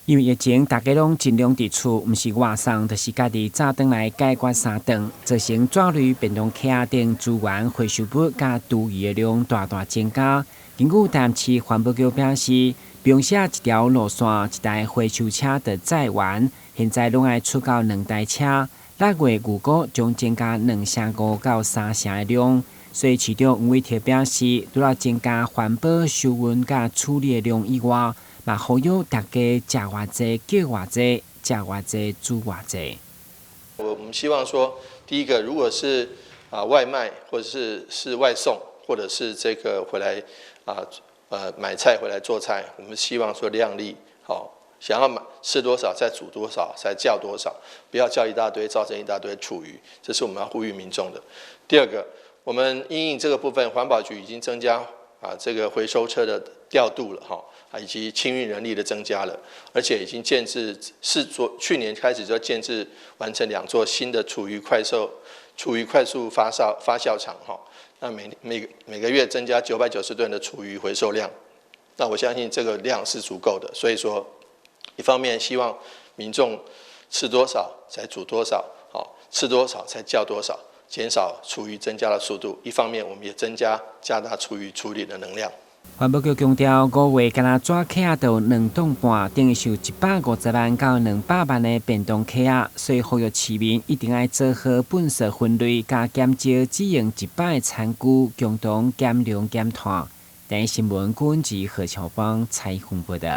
因為疫情，大家攏盡量佇厝，毋是外送，就是家己早轉來解決三頓，造成紙類便當盒等資源回收物佮廚餘的量大大增加。根據台南市環保局表示，平時一條路線一台回收車就載完，現在攏愛出到兩台車。六月預估將增加2.5成到3成的量。所以市長黃偉哲表示，除了增加環保收運佮處理的量以外，嘛呼籲大家食偌濟叫偌濟，食偌濟煮偌濟。我們希望說，第一個，如果是外賣，或者是外送，或者是這個回來買菜回來做菜，我們希望說量力，好，想要買吃多少再煮多少，再叫多少，不要叫一大堆，造成一大堆廚餘，這是我們要呼籲民眾的。第二個，我們因應這個部分，環保局已經增加這個回收車的調度了哈，以及清運人力的增加了，而且已經建置四座，去年開始就建置完成兩座新的廚餘快速發酵廠哈，那每個月增加990噸的廚餘回收量，那我相信這個量是足夠的，所以說一方面希望民眾吃多少才煮多少，好，吃多少才叫多少，減少廚餘增加的速度，一方面我們也加大廚餘處理的能量。環保局強調，5月干焦紙盒就有2噸半，等於是150萬到200萬的便當盒，所以呼籲市民一定愛做好垃圾分類，佮減少只用一擺的餐具，共同減量減碳。台視新聞，郭文吉、何喬芳採訪報道。